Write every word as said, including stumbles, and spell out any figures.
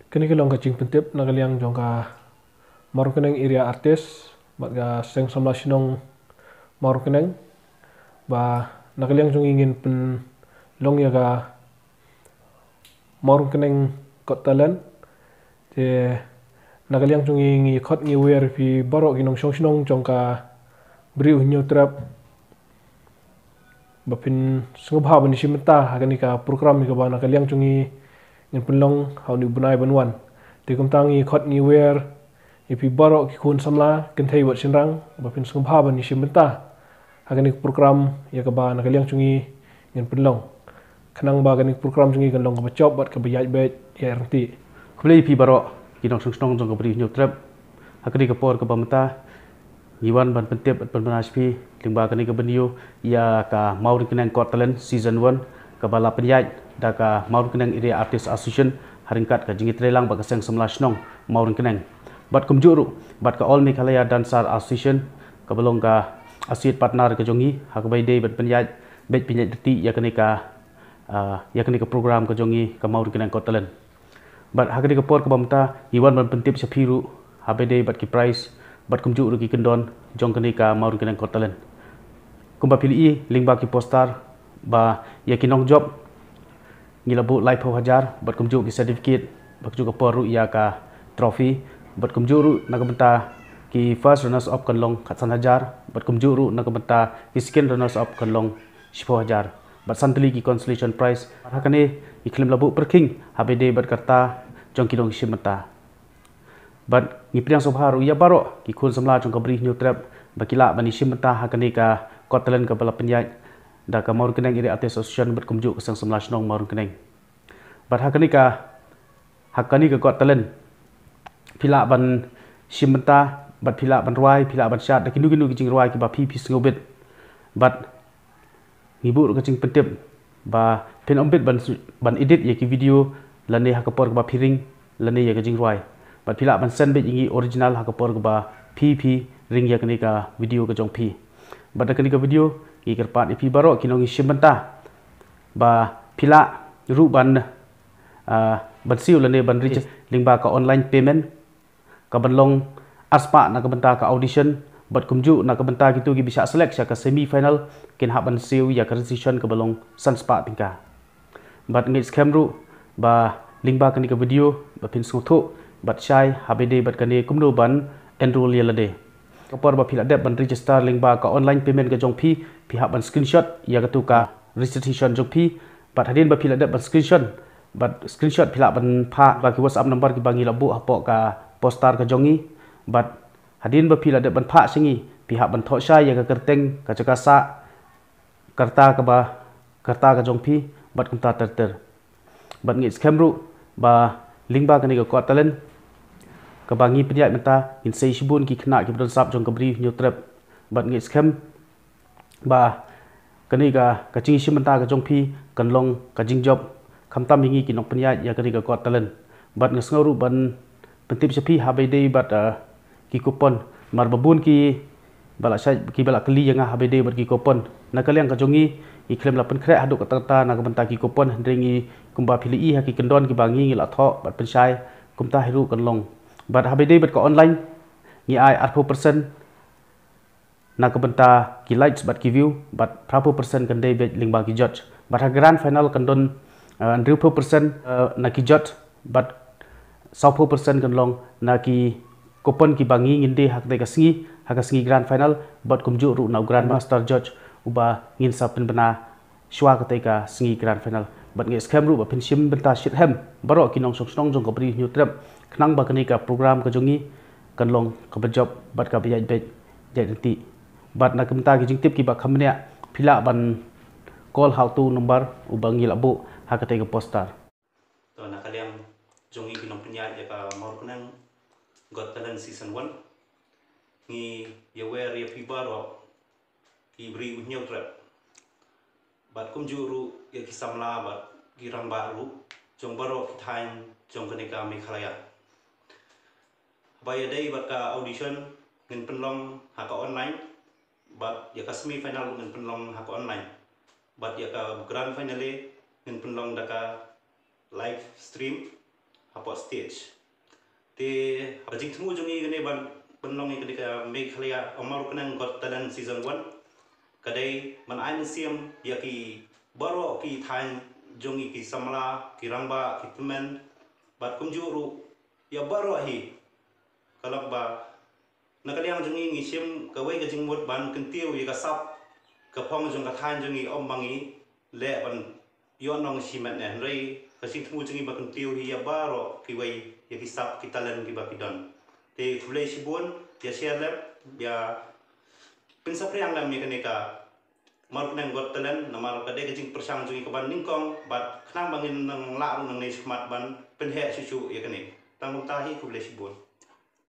Kane ka long ka jingpyntip na ka liang jong ka Mawryngkneng Area Artist bad ka Seng Samla Shnong Mawryngkneng, ba na ka liang jong ngi ngin pynlong ïa ka Mawryngkneng Got Talent. Te na ka liang jong ngi, ngi khot ngi wer ïa phi baroh ki nongshong shnong jong ka Bri U Hynñiewtrep ba phin sngewbha ban ïashim bynta ha kane ka program ïa kaba na ka liang jong ngi ngin pynlong ha une u bnai ban wan. Te kumta ngi khot ngi wer ïa phi baroh ki khun samla kynthei bad shynrang ba phin sngewbha ban ïashim bynta ha kane ka program ïa kaba na ka liang jong ngi ngin pynlong, khnang ba kane ka program jong ngi kan long kaba jop bad kaba ïaid beit ïaid ryntih. Khublei ïa phi baroh ki nongshong shnong jong ka Bri U Hynñiewtrep. Ha kane ka por kaba mynta ngi wan ban pyntip bad pynbna sha phi lyngba kane ka video ïa ka Mawryngkneng Got Talent Season one, kaba la pynïaid da ka Mawryngkneng Area Artist Association ha ryngkat ka jingïatreilang bad ka Seng Samla Shnong Mawryngkneng, bad kumjuh ruh bad ka All Meghalaya Dancer Association, kaba long ka associate partner ka jong ngi, ha kaba ïadei bad pynïaid beit pynïaid ryntih ïa kane ka, ah, ïa kane ka program ka jong ngi ka Mawryngkneng Got Talent. Bad ha kane ka por kaba mynta ngi wan ban pyntip sha phi ruh ha ba ïadei bad ki prize bad kumjuh ruh ki kyndon jong kane ka Mawryngkneng Got Talent. Kumba phi la i lyngba ki poster, ba ïa ki nongjop ngi la buh laiphew hajar bad kumjuh ki certificate, bad kumjuh ka por ruh ïa ka trophy, bad kumjuh ruh na ka bynta ki first runners up kan long khatsan hajar, bad kumjuh ruh na ka bynta ki second runners up kan long shiphew hajar. Bad san tylli ki consolation prize. Bad ha kane ngi khlem la buh pyrkhing ha ba ïadei bad ka rta jong ki nongïashim bynta. Bad ngi pdiang sngewbha ruh ïa baroh ki khun samla jong ka Bri U Hynñiewtrep ba ki lah ban ïashim bynta ha kane ka Got Talent kaba la pynïaid da ka Mawryngkneng Area Artist Association bad kumjuh ka Seng Samla Shnong Mawryngkneng. Bad ha kane ka, ha kane ka Got Talent, phi lah ban shim bynta bad phi lah ban rwai, phi lah ban shad da kino kino ki jingrwai kiba phi phi sngewbit. Bad ngi buh ruh ka jingpyntip ba phin ym bit ban, ban edit ïa ki video lane ha ka por kaba phi ring lane ïa ka jingrwai. Bad phi lah ban send beit ïa ngi original ha ka por kaba phi phi ring ïa kane ka video ka jong phi. Bad da kane ka video ngi kyrpad ïa phi baroh ki nongïashim bynta ba phi lah ruh ban, ah, ban siew lane ban register lyngba ka online payment, kaban long arspah na ka bynta ka audition, bad kumjuh na ka bynta kito kiba shah select sha ka semi final kin hap ban siew ïa ka registration kaba long sanspah tyngka. Bad ngeit skhem ruh ba lyngba kane ka video ba phin sngewthuh bad shai ha ba ïadei bad kane kumno ban enroll ïa lade. Ka por ba phi la dep ban register lyngba ka online payment ka jong phi, phi hap ban screenshot ïa katu ka registration jong phi. Bad hadien ba phi la dep ban screenshot, bad screenshot phi lah ban phah ba ki WhatsApp number kiba ngi la buh hapoh ka poster ka jong ngi. Bad hadien ba phi la dep ban phah sha ngi, phi hap ban thoh shai ïa ka kyrteng, ka jaka sah, ka rta kaba, ka rta ka jong phi, bad kumta ter ter. Bad ngeit skhem ruh ba lyngba kane ka Got Talent kaba ngi pynïaid mynta, ngin sei shibun ki khynnah kiba don sap jong ka Bri U Hynñiewtrep. Bad ngeit skhem ba kane ka, ka jingïashim bynta ka jong phi kan long ka jingjop, khamtam ïa ngi ki nongpynïaid ïa kane ka Got Talent. Bad nga sngew ruh ban pyntip sha phi ha ba ïadei bad, ah, ki coupon. Namar ba bun kiba la shait, kiba la kylli ïa nga ha ba ïadei bad ki coupon. Na ka liang ka jong ngi, ngi khlem la pynkhreh haduh katta katta na ka bynta ki coupon, hynrei ngi, kumba phi la i ha ki kyndon kiba ngi, ngi la thoh bad pynshai, kumta hi ruh kan long. Bad ha ba ïadei bad ka online, ngi ai arphew percent na ka bynta ki likes bad ki view, bad phraphew percent kan dei beit lyngba ki judge. Bad ha grand final kan don, eh, hynriewphew percent, eh, na ki judge, bad sawphew percent kan long na ki coupon kiba ngi ngin die ha katei ka sngi, ha ka sngi grand final, bad kumjuh ruh na u grand master judge uba ngin sa pynbna shuwa katei ka sngi grand final. Bad ngeit skhem ruh ba phin shim bynta shitrhem baroh ki nongshong shnong jong ka Bri U Hynñiewtrep, khnang ba kane ka program ka jong ngi kan long kaba jop bad kaba ïaid beit ïaid ryntih. Bad na ka bynta ki jingtip kiba kham bniah, phi lah ban call ha utu u number uba ngi la buh ha katei ka poster. To, na ka liang jong ngi ki nongpynïaid ïa ka Mawryngkneng Got Talent Season one, ngi ïawer ïa phi baroh ki Bri U Hynñiewtrep, bad kumjuh ruh ïa ki samla bad ki rangbah ruh jong baroh ki thaiñ jong kane ka Meghalaya. Ba ïadei bad ka audition ngin pynlong ha ka online, bad ïa ka semi final ruh ngin pynlong ha ka online, bad ïa ka grand finale ngin pynlong da ka live stream. hapoh stage. Te ka jingthmu jong ngi kane ban pynlong ïa kane ka Meghalaya Marukneng Got Talent season one ka dei ban ai mynsiem ïa ki baroh ki thaiñ jong ngi, ki samla, ki rangbah, ki tymmen, bad kumjuh ruh ïa baroh hi. Ka long ba na ka liang jong ngi ngi shim kawei ka jingmut ban kyntiew ïa ka sap ka phong jong ka thaiñ jong ngi, ym ba ngi leh ban ïoh nong shimet ne, hynrei ka jingthmu jong ngi ba kyntiew hi ïa baroh kiwei ïa ki sap ki talent kiba ki don. Te khublei shibun, ïa share lem, ïa pynsaphriang lem ïa kane ka Marukneng Got Talent, namar ka dei ka jingpyrshang jong ngi kaban nyngkong, bad khnang ba ngin nang lah ruh nangne shakhmat ban pynheh shuh shuh ïa kane. Tang kumta hi, khublei shibun.